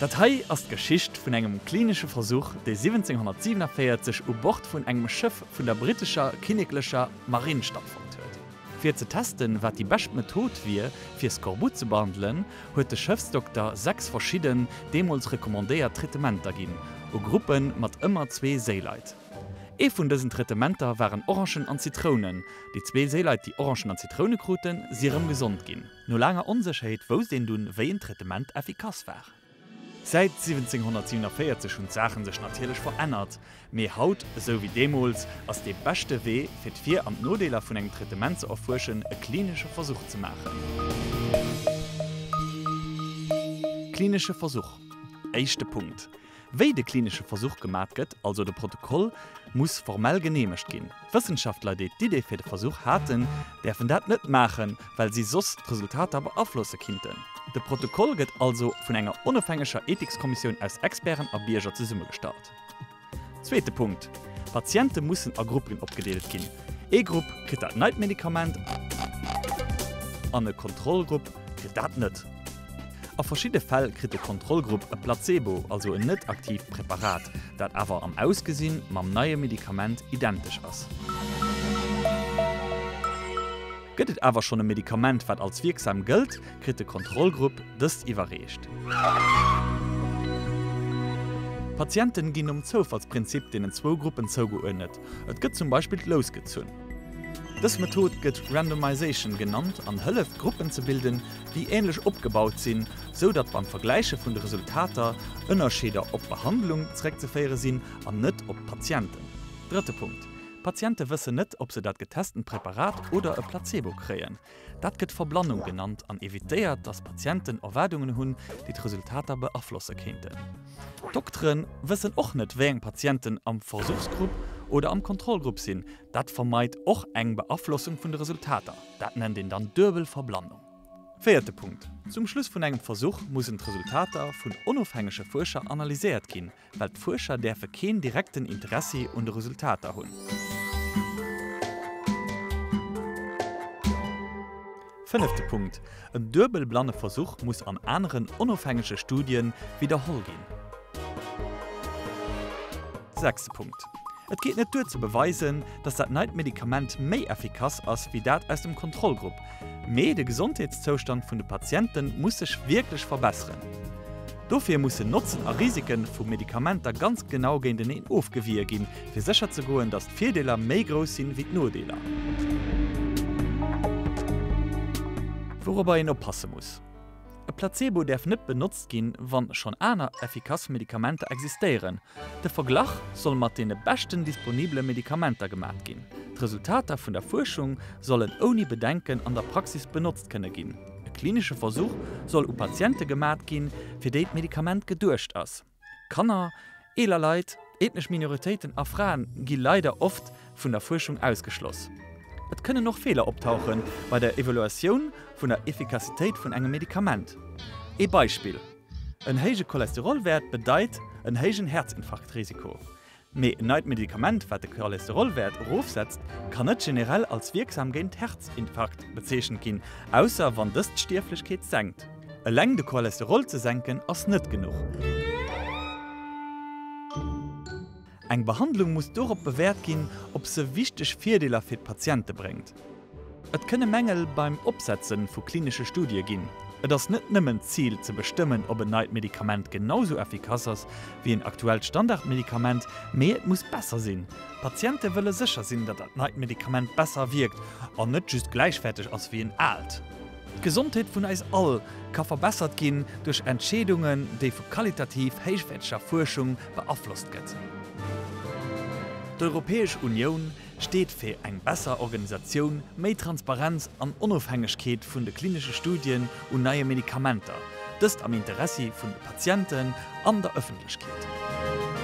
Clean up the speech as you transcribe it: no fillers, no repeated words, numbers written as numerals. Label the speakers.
Speaker 1: Dat hei ass d'Geschicht vun engem klinesche Versuch, dee 1747 u Bord vun engem Schëff vun der brittescher kinneklecher Marinn stattfonnt huet. Fir ze testen, wat déi bescht Method wier, fir Skorbut ze behandelen, huet de Schëffsdokter 6 verschidden, deemools recommandéiert Traitementer ginn, u Gruppe mat ëmmer zwee Séileit. Ee vun dësen Traitementer waren Orangen an Zitrounen. Déi zwee Séileit, déi Orangen an Zitroune kruten, si erëm gesond ginn. No laanger Onsécherheet wousst een dunn, wéi en Traitement effikass war. Säit 1747 hunn d'Saachen sech natierlech verännert, mee haut esou wéi deemools ass dee beschte Wee fir d'Vir an d'Nodeeler vun engem Traitement ze erfuerschen e klinesche Versuch ze maachen. Klinesche Versuch, Éischte Punkt, Wéi de klinesche Versuch gemat gëtt, also de Protokoll, muss formell geneemegt ginn. D'Wëssenschaftler, déi d'Idee fir de Versuch haten, däerfen dat net maachen, well si soss d'Resultater beaflosse kinnten. De Protokoll gëtt also vun enger onofhängeger Ethikskommissioun aus Experten a Bierger zesummegestallt. Zweete Punkt, D'Patiente mussen a Gruppen opgedeelt ginn. Ee Grupp kritt dat neit Medikament an e Kontrollgrupp kritt dat net. A verschidde Fäll kritt de Kontrollgrupp e Placebo, also en net aktiivt Preparat, dat awer am Ausgesinn mam neie Medikament identesch ass. Gëtt et awer schonn e Medikament, wat als wierksam gëllt, kritt de Kontrollgrupp dëst iwwerreecht. D'Patienten ginn nom Zoufallsprinzip deenen zwou Gruppen zougeuerdnet. Et gëtt zum Beispill d'Lous gezunn. Dës Method gëtt Randomization genannt an hëlleft, Gruppen ze bilden, déi änlech opgebaut sinn, sou datt beim Vergläiche vun de Resultater Ënnerscheeder op d'Behandlung zeréckzeféiere sinn an net op d'Patienten. Drëtte Punkt, D'Patiente wëssen net, ob se dat getestent Preparat oder e Placebo kréien. Dat gëtt Verblannung genannt an evitéiert, datt Patienten Erwaardungen hunn, déi d'Resultater beaflosse kéinten. D'Doktere wëssen och net, wéi eng Patienten am Versuchsgrupp oder am Kontrollgrupp sinn. Dat vermeit och eng Beaflossung vun de Resultater. Dat nennt een dann duebel Verblannung. Véierte Punkt, Zum Schluss vun engem Versuch mussen d'Resultater vun onofhängege Fuerscher analyséiert ginn, well d'Fuerscher däerfe keen direkten Interessi un de Resultater hunn. Fënnefte Punkt, En duebelblanne Versuch muss an aneren onofhängege Studie widderholl ginn. Sechste Punkt, Et geet net duer ze beweisen, datt dat neit Medikament méi effikass ass wéi dat aus dem Kontrollgrupp, Mee de Gesondheetszoustand vun de Patiente muss sech wierklech verbesseren. Dofir mussen Notzen a Risike vu Medikamenter ganz genau géinteneen ofgewie ginn, fir sécher ze goen, datt d'Virdeeler méi grouss sinn wéi d'Nodeeler. Wourobber een oppasse muss, E Placebo däerf net benotzt ginn, wann schonn aner effikass Medikamenter existéieren. De Verglach soll mat deene beschten disponibele Medikamenter gemat ginn. D'Resultater vun der Fuerschung sollen ouni Bedenken an der Praxis benotzt kënne ginn. E klinesche Versuch soll u Patiente gemat ginn, fir déi d'Medikament geduecht ass. Kanner, eeler Leit, ethnesch Minoritéiten a Fraen gi leider oft vun der Fuerschung ausgeschloss. Et kënnen och Feeler optauche bei der Evaluatioun vun der Effikassitéit vun engem Medikament. Ee Beispill, En héije Cholesterolwäert bedeit en héijen Häerzinfarktrisiko. Mee en neit Medikament, wat de Cholesterolwäert erofsetzt, kann net generell als wierksam géint Herzinfarkt bezeechent ginn, ausser wann dëst d'Stierflechkeet senkt. Eleng de Cholesterol ze senken ass net genuch. Eng Behandlung muss dorop bewäert ginn, ob se wichteg Virdeeler fir d'Patiente bréngt. Et kënne Mängel beim Opsetze vu klinesche Studie ginn. Et ass net nëmmen d'Zil ze bestëmmen, ob en neit Medikament genau sou effikass ass wéi en aktuellt Standardmedikament, mee et muss besser sinn. D'Patiente wëlle sécher sinn, datt dat neit Medikament besser wierkt an net just gläichwäerteg ass wéi en aalt. D'Gesondheet vun eis all ka verbessert ginn duerch Entscheedungen, déi vu qualitativ héichwäerteger Fuerschung beaflosst gëtt. D'Europäesch Unioun steet fir eng besser Organisatioun, méi Transparenz an Onofhängegkeet vun de klinesche Studien un neie Medikamenter, dëst am Interessi vun de Patienten an der Ëffentlechkeet.